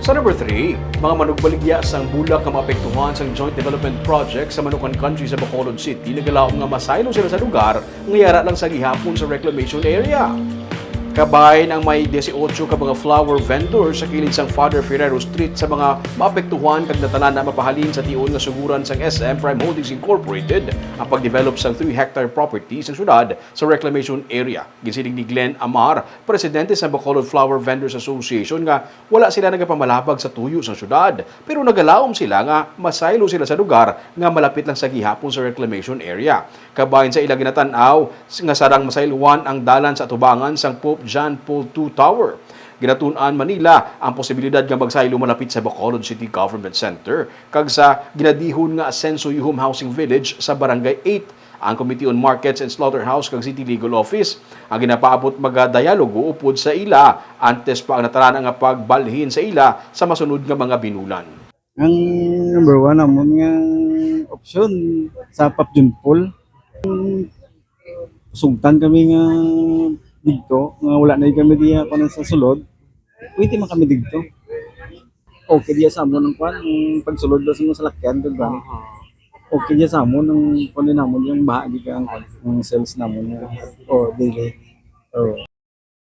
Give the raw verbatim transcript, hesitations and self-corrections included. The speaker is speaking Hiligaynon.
Sa number three, mga manugbaligya sang bulak nga maapektuhan sang Joint Development Project sa Manukan Country sa Bacolod City nagalaom nga masaylo sila sa lugar nga yara lang sa gihapon sa reclamation area. Kabahin ang may dieciocho ka mga flower vendor sa kilid sang Father Ferrero Street sa mga maapektuhan kag natanan na mapahalin sa tion nga suguran sang S M Prime Holdings Incorporated ang pagdevelop sang three hectare property sa syudad sa reclamation area. Ginsiling ni Glenn Amar, presidente sa Bacolod Flower Vendors Association, nga wala sila nagapamalabag sa tuyo sang syudad, pero nagalaom sila nga masaylo sila sa lugar nga malapit lang sa gihapon sa reclamation area. Kabahin sa ila ginatan-aw nga sarang masayluan ang dalan sa atubangan sang Pope John Paul two Tower. Ginatun-an man nila ang posibilidad nga magsaylo malapit sa Bacolod City Government Center kag sa ginadihon nga Asenso Yuhom Housing Village sa Barangay eight, ang Committee on Markets and Slaughterhouse kag City Legal Office. Ang ginapaabot magadayalogo upod sa ila antes pa ang natanan nga pagbalhin sa ila sa masunod nga mga binulan. Ang number one namon nga opsyon sa Pop John Paul. Sugtan kami nga didto, nga wala na kami diya kuno sa sulod. Pwede man kami didto. Okay diya sa amon ang kwan, ang pagsulod sa mga salakyan, kag gani. Okay diya sa amon ang kuno namon yung bahagi ka ang, ang sales namon nga, oh, daily. Oh.